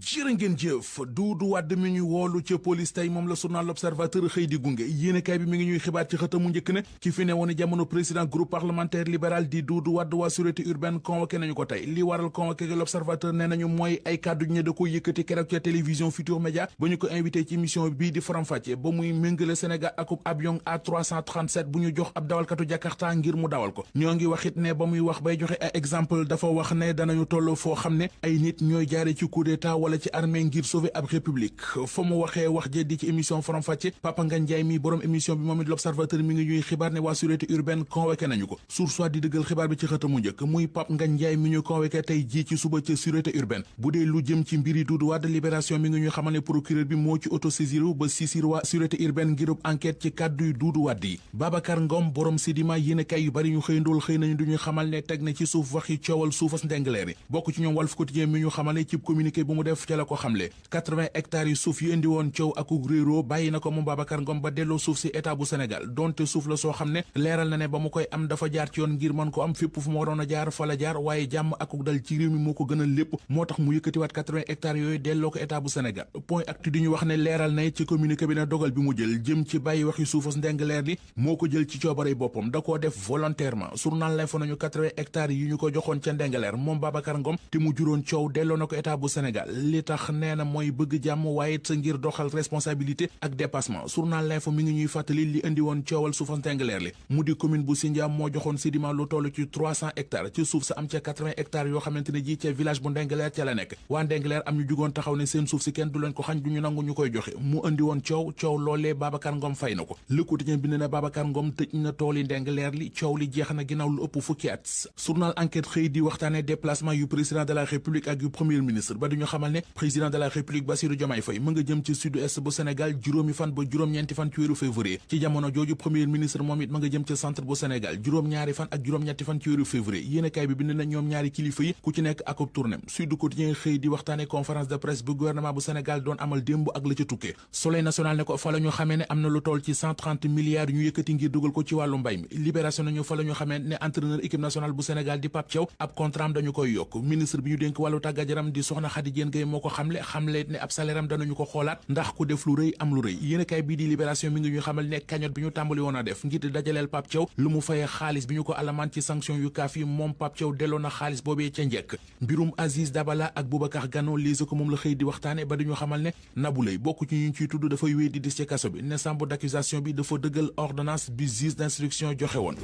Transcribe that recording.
jërë ngeen jëf Doudou Wade mi ñu woolu ca police tey moom la journal L'Observateur xëy di gunge yéenekaay bi mi ngi ñuy xibaar ci xëtamu njëkk ne ki fi ne woon jamono président groupe parlementaire libéral di Doudou Wade waa sûreté urbaine convoqué nañu ko tey li waral convoqué gi L'Observateur ne nañu mooy ay kàddu ñu ne da ko yëkkati keroog ca télévision Futurs Médias ba ñu ko invité ci émission bii di faram-fàcce ba muy méngale Sénégal akub avion A337 bu ñu jox ab dawalkatu Jakarta ngir mu dawal ko ñoo ngi waxit ne ba muy wax bay joxe ay exemple dafa wax ne danañu toll foo xam ne ay nit ñooy jaare ci coup d'état wala ci armée ngir sauver ab république fa mu waxee wax je di ci émission faram-fàcce Papa Ngagne Ndiaye mi borom émission bi moom it L'Observateur mi ngi ñuy xibaar ne waa sûreté urbaine convoqué nañu ko Source A di dëggal xibaar bi ci xëtamu njëkk muy Papa Ngagne Ndiaye mi ñu convoqué tey jii ci suba ca sûreté urbaine bu dee lu jëm ci mbiri Doudou Wade Libération mi ngi ñuy xamal ne procureur bi moo ci autosaisiru ba saisir waa sûreté urbaine ngirub enquête ci kàdduy Doudou Wade yi Babacar Ngom borom Sedima yéenekaay yu bari ñu xëy ndool xëy nañu duñu xamal ne teg na ci suuf waxi coowal suufas ndengleer yi bokk ci ñoom Walf Quotidien mi ñu xamal ne ci communiqué bu mu def ca la ko xamle 80 hectares yu suuf yu indi woon coow akuk réeroo bàyyi na ko moom Babacar Ngom ba delloo suuf si état bu Sénégal donte suuf la soo xam ne leeral na ne ba mu koy am dafa jaar ci yoon ngir mën ko am fépp fu mu waroon a jaar fa la jaar waaye jàmm akuk dal ci réew mi moo ko gënal lépp moo tax mu yëkkatiwaat 80 hectares yooyu delloo ko état bu Sénégal point actu di ñu wax ne leeral na ci communiqué bi ne dogal bi mu jël jëm ci bàyyi waxi suufas ndengleer li moo ko jël ci coobarey boppam da koo def volontairement journal L'Info nañu 80 hectares yi ñu ko joxoon ca ndengleer moom Babacar Ngom te mu juróon coow delloo na ko état bu Sénégal li tax nee na mooy bëgg jàmm waaye it ngir doxal responsabilité ak dépassement journal L'Info mi ngi ñuy fàttali li indi woon coowal suufas ndengleer li mu di commune bu Sindiam moo joxoon Sedima lu toll ci 300 hectares ci suuf sa am ca 80 hectares yoo xamante ne ji ca village bu ndengleer ca la nekk waa ndengleer am ñu jugoon taxaw ne seen suuf si kenn du leen ko xañ du ñu nangu ñu koy joxe mu indi woon coow loolee Babacar Ngom fay na ko Le Quotidien bi ne na Babacar Ngom tëj na tooli ndengleer li coow li jeex na ginnaaw lu ëpp fukki at journal Enquête xëy di waxtaane déplacement yu président de la république ak yu premier ministre ba duñu xamal ne président de la république Bassirou Diomaye Faye mu nga jëm ci sud-est bu Sénégal juróomi fan ba juróom-ñeenti fan ci weeru février ci jamono jooju premier ministre moom it ma nga jëm ci centre bu Sénégal juróom-ñaari fan ak juróom-ñetti fan ci weeru février yéenekaay bi bind na ñoom ñaari kilifa yi ku ci nekk akub tournem Sud Quotidien xëy di waxtaane conférence de presse bu gouvernement bu Sénégal doon amal démb ak la ca tukkee Soleil national ne ko fa la ñu xamee ne am na lu toll ci 130 milliards ñu yëkkati ngir dugal ko ci wàllu mbay mi Libération nañu fa la ñu xamee ne entraîneur équipe nationale bu Sénégal di Pape Thiaw ab contrat am dañu koy yokk ministre bi ñu dénk wàllu tàggat yaram di Soxna Khady Diène Gaye moo ko xamle ne ab salaire am danañu ko xoolaat ndax ku def lu rëy am lu rëy yéenekaay bii di Libération mi ngi ñu xamal ne cagnotte bi ñu tàmbali woon a def ngir di dajaleel Pape Thiaw lu mu fayee xaalis bi ñu ko alamaan ci sanction yu kaaf yi moom Pape Thiaw delloo na xaalis boobee ca njëkk mbirum Aziz Dabala ak Boubacar Gano lise ko moom la xëy di waxtaane ba dañu xamal ne Nabou Leye bokk ci ñu ciy tudd dafay wéy di dis ci kaso bi ne chambre d'accusation bi dafa dëggal ordonnance bi juge d'instruction joxe woon